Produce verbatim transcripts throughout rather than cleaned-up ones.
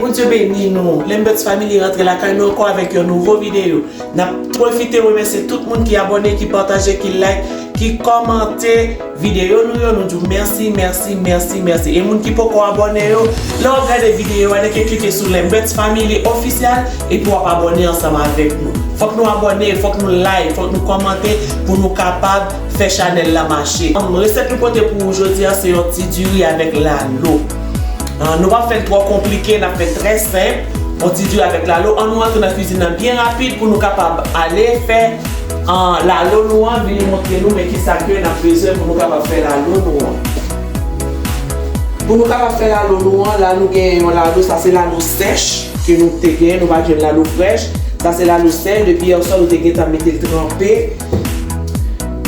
Bondye beni nou. Lambert's Family rantre lakay nou ankò avèk yon nouvo videyo. N ap pwofite remèsye tout moun ki abòne, ki pataje, ki like, ki kòmante videyo nou yo. Nou di w mèsi, mèsi, mèsi, mèsi. E moun ki poko abòne yo, lè w ap gade videyo a, nèk klike sou Lambert's Family Official epi w ap abòne ansanm avèk nou. Fòk nou abòne, fòk nou like, fòk nou kòmante pou nou kapab fè chanèl la mache. Resèt nou pote pou ou jodi a se yon ti diri avèk lalo. Ah, nou p ap fè l twò konplike, n ap fè l trè senp. Yon ti diri avèk lalo. Ann nou antre nan kizin nan byen rapid pou nou kapab ale fè, ah, lalo nou an, vini montre nou men kisa ke n ap bezwen pou nou kapab fè lalo nou an. Pou nou kapab fè lalo nou an, la nou gen yon lalo, sa se lalo sèch ke nou te gen, nou pa t jwenn lalo frèch. Sa se lalo sèch, depi yè swa nou te gentan mete l tranpe.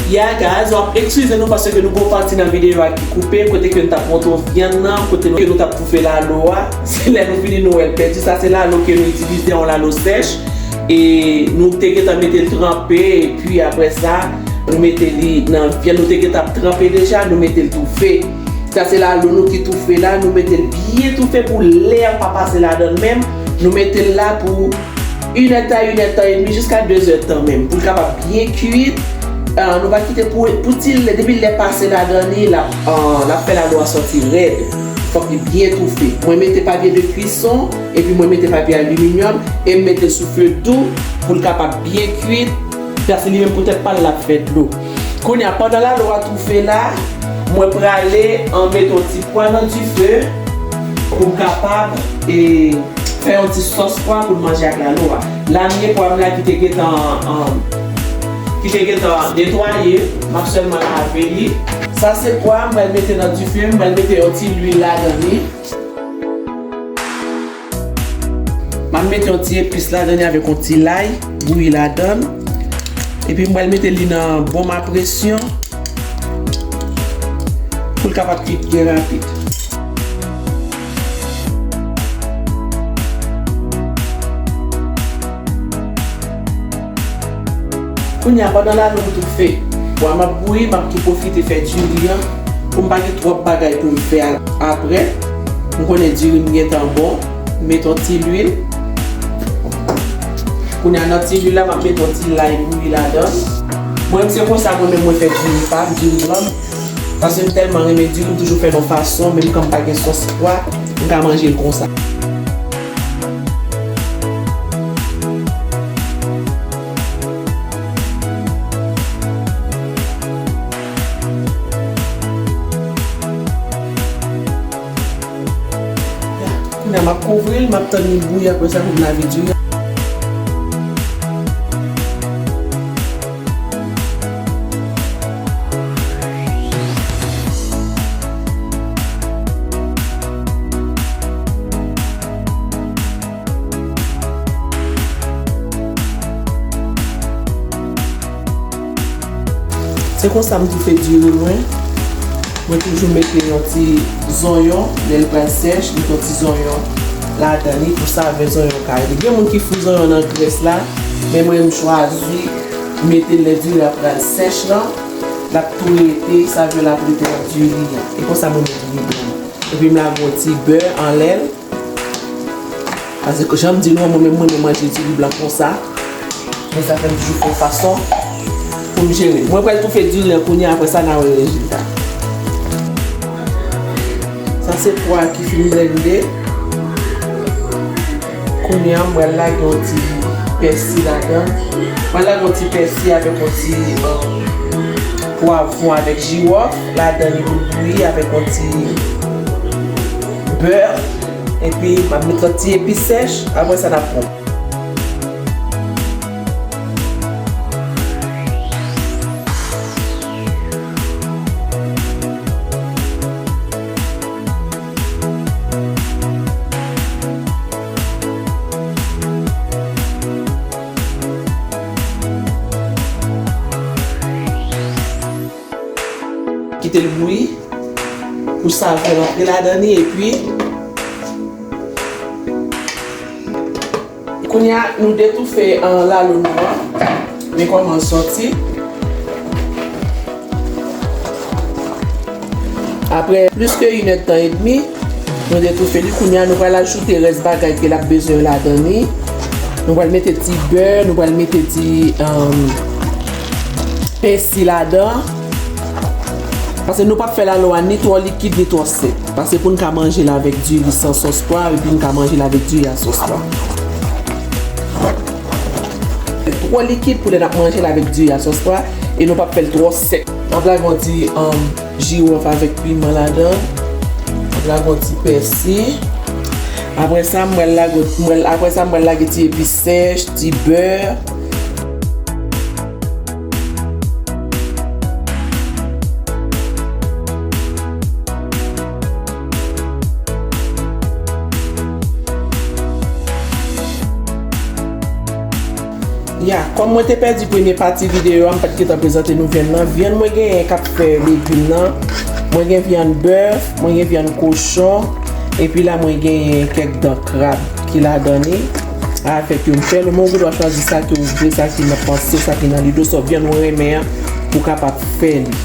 Yeah guys, w ap eskize nou paske nou gon pati nan videyo a ki koupe, kote ke nou t ap montre w vyann nan, kote nou, ke nou t ap toufe lalo a. Se lè nou fini nou wè l pèdi. Sa se lalo ke nou itilize, yon lalo sèch. E nou te gentan mete l tranpe, epi apre sa, nou mete li nan vyann nou te gentan ap tranpe deja, nou mete l toufe. Sa se lalo nou ki toufe la, nou mete l byen toufe pou lè pa pase ladan l menm. Nou mete l la pou inèdtan, inèdtan edmi, jiska dezèdtan menm, pou l kapab byen kuit. Ah, nou pa kite pou, pou ti lè, depi lè pase ladan li, l ap, ah, l ap fè lalo a sòti rèd. Fòk li byen toufe. Mwen mete papye de kwison, epi mwen mete papye aliminyòm, e m mete l sou fe dou pou l kapab byen kuit. Sa se li menm pou tèt pa l l ap fè dlo. Kounye a, pandan lalo a toufe la, mwen prale, ah, mete yon ti pwa nan dife pou m kapab, e, fè yon ti sòs pwa pou n manje ak lalo a. La m gen pwa m la ki te gentan, ah, ki te gentan netwaye, m ap sèlman lave li. Sa se pwa m pral mete nan dife, m pral mete yon ti lwil ladan li. M ap mete yon ti epis ladan li avèk yon ti lay bouyi ladan l. Epi m pral mete li nan bòm a presyon pou l kapab kuit byen rapid. Kounye a, pandan lalo m toufe, pwa m ap bouyi, m ap tou pwofite fè diri an pou m pa gen twòp bagay pou m fè a-, apre. M konnen diri m gentan bon, m mete yon ti lwil. Kounye a, nan ti lwil la, m ap mete yon ti lay bouyi ladan l. Mwen menm se konsa mwen menm mwen fè diri pa m, diri blan m. Paske m tèlman renmen diri, m toujou fè l yon fason, menm kan m pa gen sòs pwa, m ka manje l konsa. Kounye a, m ap kouvri l, m ap tann li bouyi, apre sa pou m lave diri a. Se konsa m tou fè diri mwen. Mwen toujou mete yon ti zonyon, lè l pral sèch, mete yon ti zonyon ladan li pou savè zonyon ka rete. Gen moun ki fou zonyon nan grès la, men mwen m chwazi mete l lè diri a pral sèch lan, l ap tou rete, savè l ap rete nan diri an. E konsa mwen mete diri blan. Epi m lage yon ti bè anlè l. Paske jan m di nou an, mwen menm mwen renmen manje diri blan konsa. Men sa fè m toujou fè yon fason pou m jere. Mwen pral toufe diri an kounye a, apre sa n a wè rezilta. Sa se pwa ki fin blende. Kounye a, m pral lage yon ti pèsi ladan. M pral lage yon ti pèsi avèk yon ti, euh, pwavwon avèk jiwòf ladan li pou l bouyi avèk yon ti bè. Epi, m ap met yon ti epi sèch. Apre sa, n ap pran. Kite l bouyi pou savè l antre ladan li, epi kounye a, nou detoufe, ah, lalo nou an. Men kòman l sòti. Apre plis ke inèdtan edmi, Nou detoufe li. Kounye a, nou pral ajoute rès bagay ke l ap bezwen yo ladan li. Nou pral mete ti bè, nou pral mete ti, um, pèsi ladan. Paske nou p ap fè lalo a ni twò likid, ni twò sèk. Paske pou n ka manje l avèk diri san sòs pwa, epi n ka manje l avèk diri a sòs pwa. Twò likid pou lè n ap manje l avèk diri a sòs pwa, e nou p ap fè l twò sèk. M ap lage yon ti, um, jiwòf avèk piman ladan. M ap lage yon ti pèsi. Apre sa, m pral lage, m pral, apre sa, m pral lage ti epis sèch, ti bè. Ya, kòm mwen te pèdi premye pati videyo a, m pa t gentan prezante nou vyann nan. Vyann mwen genyen k ap fè legim nan. Mwen gen vyann bèf, mwen gen vyann kochon, epi la mwen genyen kèk dan krab ki ladan li. Avèk yo m fè l, men w gen dwa chwazi sa ke w vle, sa ki nan panse w, sa ki nan lide w, sòt vyann ou renmen an, pou w kapab fè li.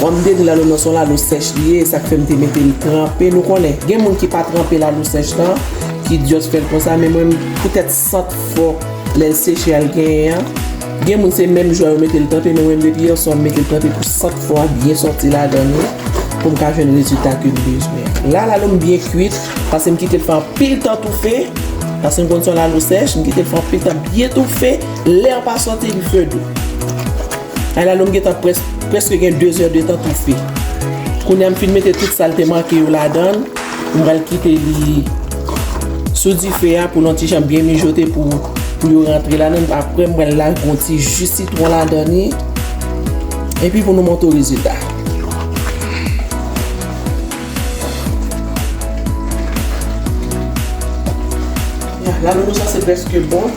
Kòm m te di lalo nan se yon lalo sèch li ye, sa k fè m te mete l tranpe. Nou konnen, gen moun ki pa tranpe lalo sèch lan, ki just fè l konsa, men mwen, poutèt sant fò, lè l seche a l genyen an, gen moun se menm jou a yo mete l tranpe, men mwen depi yè swa m mete l tranpe pou sant fò a byen sòti ladan li, pou m ka jwenn rezilta ke m bezwen an. La, lalo m byen kwit, paske m kite l fè anpil tan toufe, paske m konn se yon lalo sèch, m kite l fè anpil tan byen toufe, lè an pa sòti, li fè dlo. Ay, lalo m gentan près-, prèske gen de zè de tan toufe. Kounye a m fin mete tout sa l te manke yo ladan l. M pral kite li sou dife a pou l yon ti jan byen mijote pou, pou yo rantre ladan l. Apre, m pral lage yon ti ji sitwon ladan li. Epi pou nou montre w rezilta. Ya, lalo nou sa se prèske bon.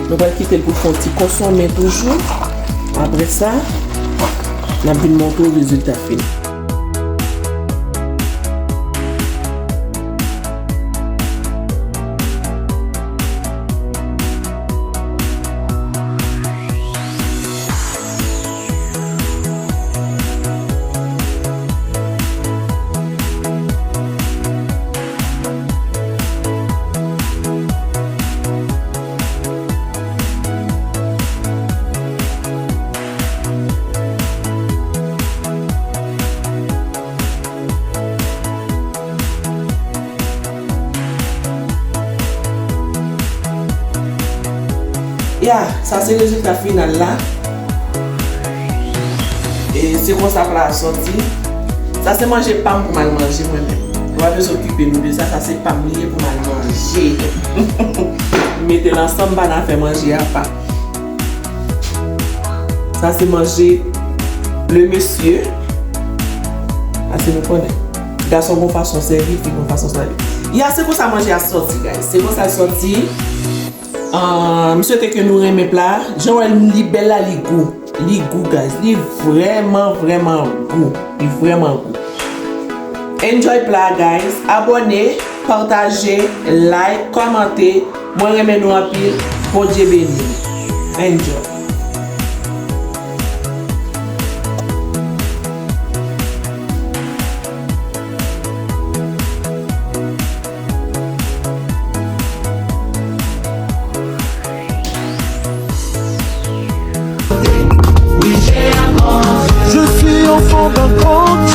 Nou pral kite l pou l fè yon ti konsonmen toujou. Apre sa, n ap vin montre w rezilta fini. Ya, sa se rezilta final la. E se konsa pla a sòti. Sa se manje pa m pou m al manje mwen menm. Nou pa bezwen okipe nou de sa, sa se pa m li ye pou m al manje. M mete l ansanm, m pa nan fè manje apa. Sa se manje le mesye. Paske nou konnen. Gason gon fason sèvi, fi gon fason sèvi. Ya, se konsa manje a sòti, guys. Se konsa l sòti. Ah, m swete ke nou renmen pla a. Jan w wè l, li bèl la, li gou. Li gou, guys. Li vrèman, vrèman gou. Li vrèman gou. Enjoy pla a, guys. Abòne, pataje, like, kòmante. Mwen renmen nou anpil. Bondye beni nou. Enjoy. Je suis enfant d'un grand